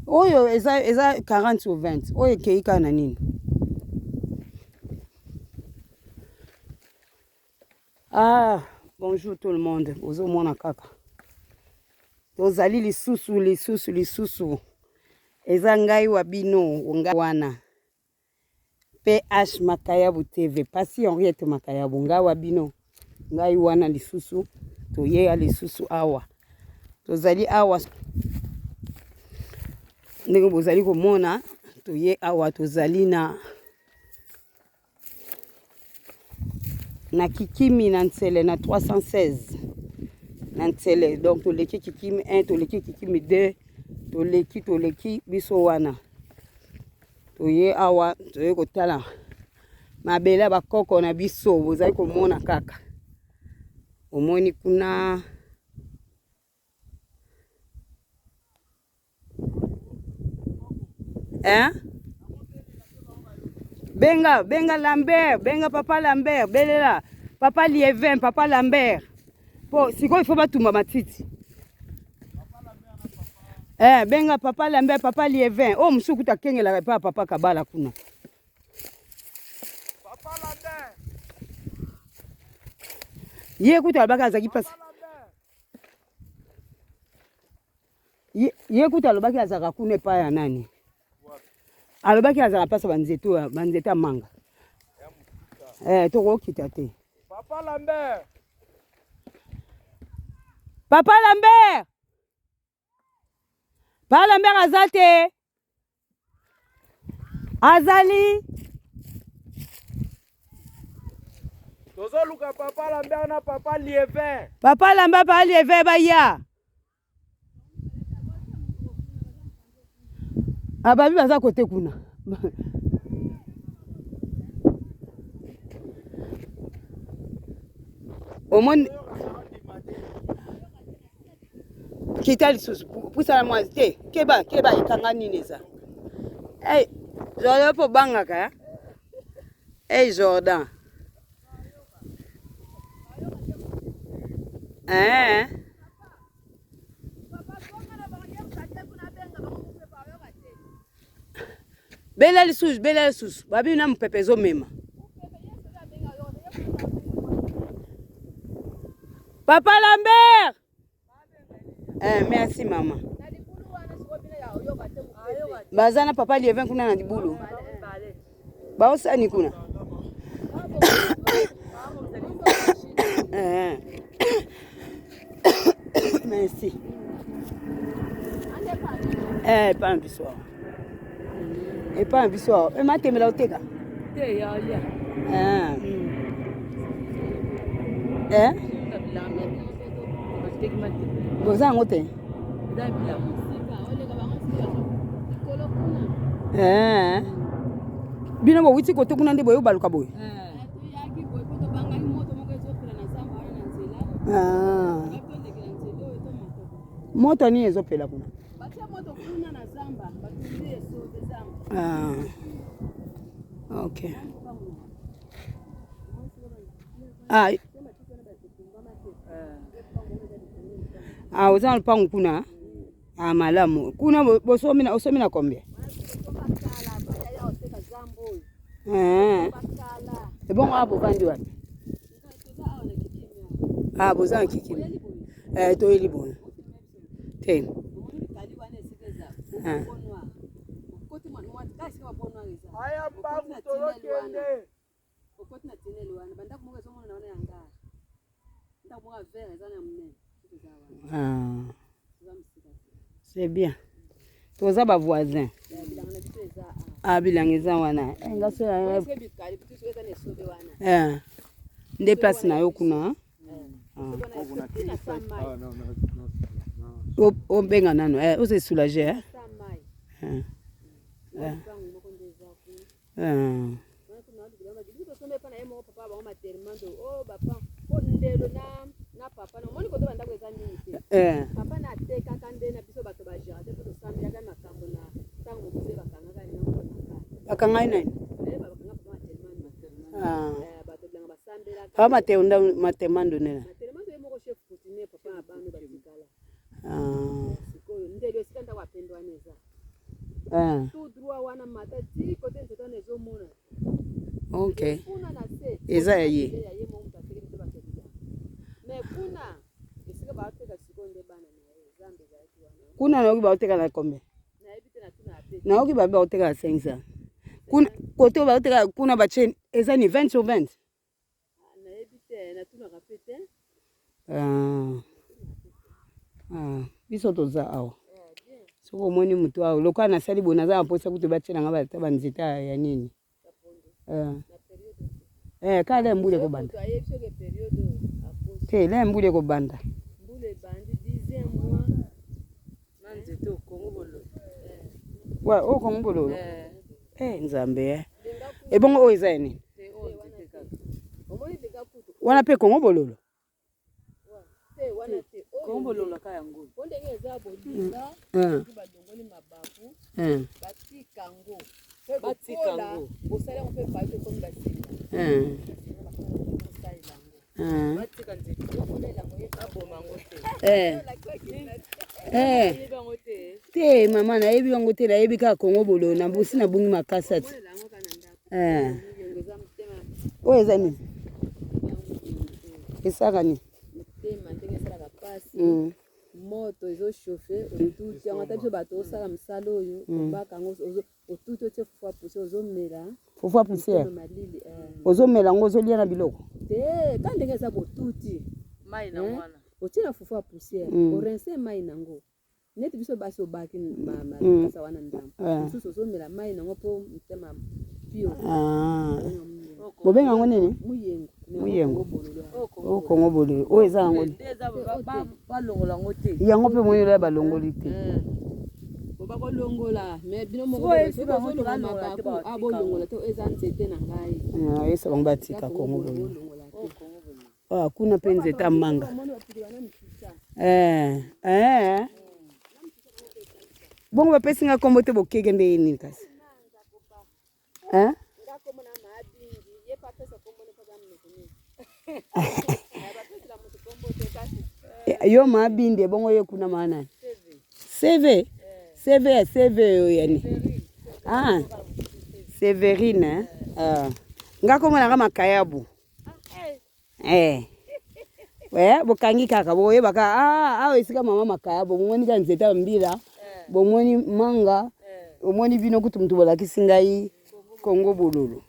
Oyo eza eza 40 ou 20. Oyo ekei kaka na nini? Ah, bonjour tout le monde. Bozomona kaka. Tozali lisusu lisusu lisusu. Eza ngai wa bino ngai wana. PH Makayabu TV. Pasi Henriette Makayabu ngai wa bino. Ngai wana lisusu toyeya lisusu awa. Tozali awa ndenge bozali komona toye awa tozali na na Kikimi na Nsele na 316 na Nsele donc toleki Kikimi 1 toleki Kikimi 2 toleki toleki biso wana toye awa toye kotala mabele ya bakoko na biso bozali komona kaka omoni kuna Hein? Benga, benga Lambert, benga papa Lambert, belela papa Lievin, papa Lambert. Po sikoyo il faut batumba matiti. Eh, benga papa Lambert, papa Lievin. Oh, mosusu kuta kengelaka epa papa Kabala kuna. Papa Lambert. Ye kuta alobaki azalaki pasi. Ye kutu alobaki azalaka kuna epai ya nani? Alobaki azalaka mpasa banzete banzete ya manga. Eh, tokokita te. Papa Lambert. Papa Lambert. Papa Lambert aza te. Azali. Tozoluka papa Lambert na papa Lievin. Papa Lambert, papa Lievin baya. Ababi ah, baza kote kuna. Omoni kita lisusu pusana mwa te keba keba ekanga nini eza hey, Jordan mpo obangaka hey, Jordan eh. Bela lisusu bela lisusu babi na mopepe ezomema Papa Lambert eh, merci mama baza na papa Lievin kuna na libulu baosani kuna eh. merci eh, epai na biso awa epai na biso awa ematemela oteka te ya ya eh. Eh? Boza yango te? Eh. Bino bowuti kote kuna nde boye baluka boye? Ah. Moto nini ezopela kuna? Ah. Okay. Ah. Ah, oza na lupangu kuna? Ah, malamu. Kuna bosomi na osomi na combien? Eh. Ebongo awa bovandi wapi? Ah, boza na kikimi. Eh, toyeli boye. Te. Ah. Aya mbangu tozokende. Okoti na tunnel wana ba ndako moko ezomonana wana ya ngara ndako moko ya vert eza na monene eza wana ah. toza mosika te c'est bien toza ba voisin bilanga na biso eza ah bilanga eza wana eh, nga so eh. nde place na yo kuna ah. obenga nano eh, oza soulage eh? Eh. Eh. Eh. Eh. Bakangaki nani? Ah. Papa Matenda Matemando nena. Ah. Eh. Tout droit wana mata ti kote nzete wana ezomona. Ok. Kuna na se. Eza ya ye. Ya ye moko moto atekeli biso bakeli. Mais kuna esika baoteka sikoyo nde bana na ye zambe ezalaki wana. Kuna nayoki baoteka na combien? Nayebi te na tuna ape. Nayoki babi baoteka na 500. Kuna kote oyo baoteka kuna batie eza ni 20 sur 20. Nayebi te natunaka pe te. Ah. Ah. Biso toza awa. Soki omoni moto awa lokola nasali boye naza na mposa kutu batiela nga ata banzete ya nini. Eh. Eh, kaka le mbula ekobanda. Te, le mbula ekobanda. Wa oyo Kongo bololo. Eh, Nzambe eh. Ebongo oyo eza ya nini? Wana pe Kongo bololo. Kongo bololo ka yango. Po ndenge eza bolinga, balongoli mabaku, batika yango. Batika yango. Bosali yango pe paye ekomi basinga. Batika nzete. Baboma yango te. Eh. Te mama nayebi yango te, nayebi kaka Kongo bololo na bosi nabungi makasi ati. Eh. Oyo eza nini? Esaka nini? Motema ndenge esalaka mpasi moto ezochauffe otuti yango ata biso bato osala mosala oyo obaka yango otuti otie fufu ya poussière ozomela fufu ya poussière malili ozomela yango ozolia na biloko te ka ndenge eza botuti mai na wana otie na fufu ya poussière orince mai nango neti biso basi obaki makasa wana ndambo mosusu ozomela mai nango mpo motema pio. Bobenga yango nini? Muyengo. Muyengo. Oyo Kongo bololo oyo eza yango nde eza balongola yango te. Yango mpe moyelo ya balongoli te. Bakolongola mais bino moko bozolongola mabaku abolongola te, eza nzete na ngai. Ayesa bango batika Kongo bololo. Kuna mpe nzete ya manga. Eh, eh. Bongo bapesi nga kombo te bokeke nde ye nini kasi? Eh? Yo mabindi ebongo ye kuna maa nani? CV. CV ya CV oyo yani. Ah. Severine. Ah. Nga kombo nanga makayabu. Eh. Eh, bokangi kaka boyebaka ah, awa esika mama makayabu bomoni kaka nzete ya mbila bomoni manga omoni bino kutu mutu bolakisi ngai Kongo bololo.